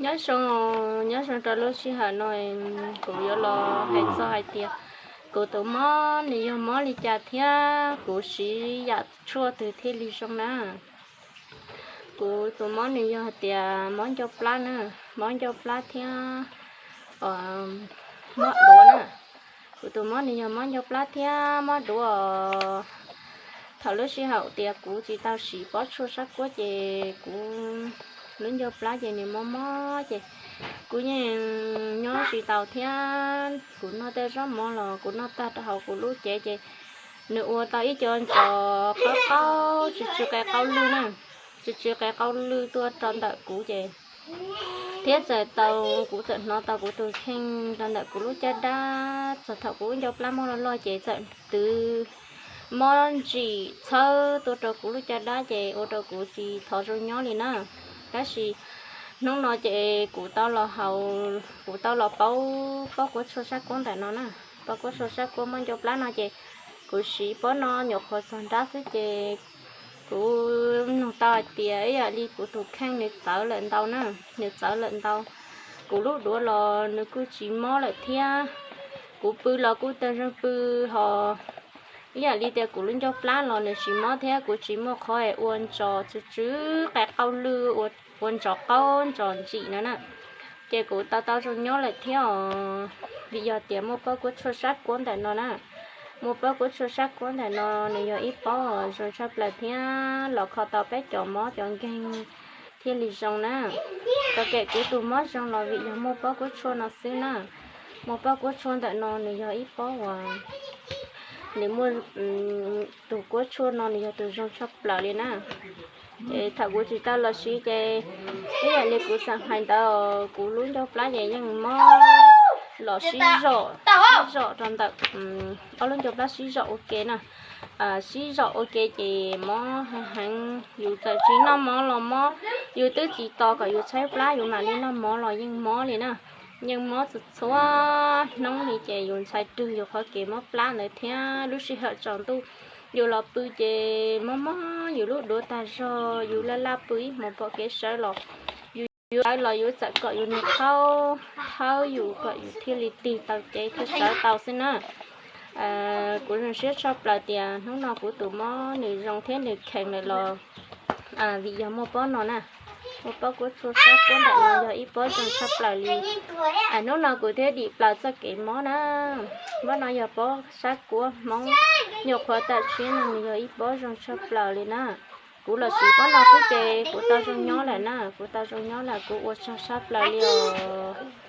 Nyob zoo, nyob zoo rau lub sij hawm no, kuv yuav los hais txog hais tias kuv tus mob nws yog mob li cas thiab kuv siv yam tshuaj twg thiaj li zoo na. Kuv tus mob nws yog hais tias mob ncauj plab na, mob ncauj plab thiab mob duav na. Kuv tus mob nws yog mob ncauj plab thiab mob duav. Thaum lub sij hawm tias kuv tsis tau siv pob tshuaj sab kuab ces kuv lub ncauj plab ces nws mob mob ces kuv yeej nyob tsis tau thiab. Kuv noj tej zaub mov los kuv noj tag rau hauv kuv lub cev ces nws ua tau ib co ntsos qaub qaub tsw tsw qe qaub lwj na, tsw tsw qe qaub lwj tuaj rau ntawm kuv ces thiab txawm tau, kuv txawm hnov tau kuv tus kheej rau ntawm kuv lub caj dab txog thaum kuv lub ncauj plab mob loj loj ces txawm twv mob ntsim txhawb tuaj rau kuv lub caj dab ces ua rau kuv tsis thov zoo nyob li na. Tab sis hnub no ces kuv tau los haus, kuv tau los paub pob kuab tshuaj sab kuab ntawm no na. Pob kuab tshuaj sab kuab mob ncauj plab no ces kuv siv pob no nyuam qhuav txog nrab xwb ces kuv nug tau hais tias ib yam li kuv tus kheej nws txawv lawm ntau na, nws txawv lawm ntau. Kuv lub duav los nws kuj tsis mob lawm thiab, kuv pw los kuj tau zoo pw ho. Ib yam li tias kuv lub ncauj plab los nws tsis mob thiab kuv tsis muaj qhov ua ntsos tsw tsw qe qaub lwj, ua ntsos qaub ntsos ntsim no na. Ces kuv tau tau zoo nyob lawm thiab os, vim yog tias muaj pob kuab tshuaj sab kuab ntawm no na. Muaj pob kuab tshuaj sab kuab ntawm no nws yog ib pob zoo tshaj plaws thiab los kho tau peb cov mob cov nkeeg thiaj li zoo na. Tau kem kuv tus mob zoo los vim yog muaj pob kuab tshuaj no xwb na. Muaj pob kuab tshuaj ntawm no nws yog ib pob uas nws muaj, tus kuab tshuaj no nws yog tus zoo tshaj plaws li na. Ces thaum kuv tsis tau los siv ces ib yam li kuv txawm hais ntawd, kuv lub ncauj plab ces yeej mob los sib zom, sib zom rau ntawm, ob lub ncauj plab sib zom ua ke na. Sib zom ua ke ces mob heev heev, yus txawm tsis noj mov los mob, yus twb tsis tos kom yus tshaib plab yus mam li noj mov los yeej mob li na. Yeej mob txhua txhua hnub li ces yus ntshai rwg yus qhov kev mob plab ntawd thiab. Lub sij hawm tsaus ntuj yus los pw ces mob mob yus lub duav tag zog, yus laj laj pw ib hmos pom kev sawv los, yus yuav sawv los yus txawm kom yus niag qhaub thawb yus kom yus thiaj li tig tau cev thiaj sawv tau xwb na. Kuv zoo siab tshaj plaws tias hnub no kuv tus mob nws zoo thiab nws kheev lawm los vim yog muaj pob no na. Muaj pob kuab tshuaj sab kuab ntawm no yog ib pob zoo tshaj plaws li. Hnub no kuv thiaj dim plaws txoj kev mob na. Pob no yog pob sab kuab Hmoob, nyuam qhuav tawm tshiab no nws yog ib pob zoo tshaj plaws li na. Kuv los siv pob no xwb ces kuv tau zoo nyob lawm na, kuv tau zoo nyob lawm, kuv ua tsaug tshaj plaws li os.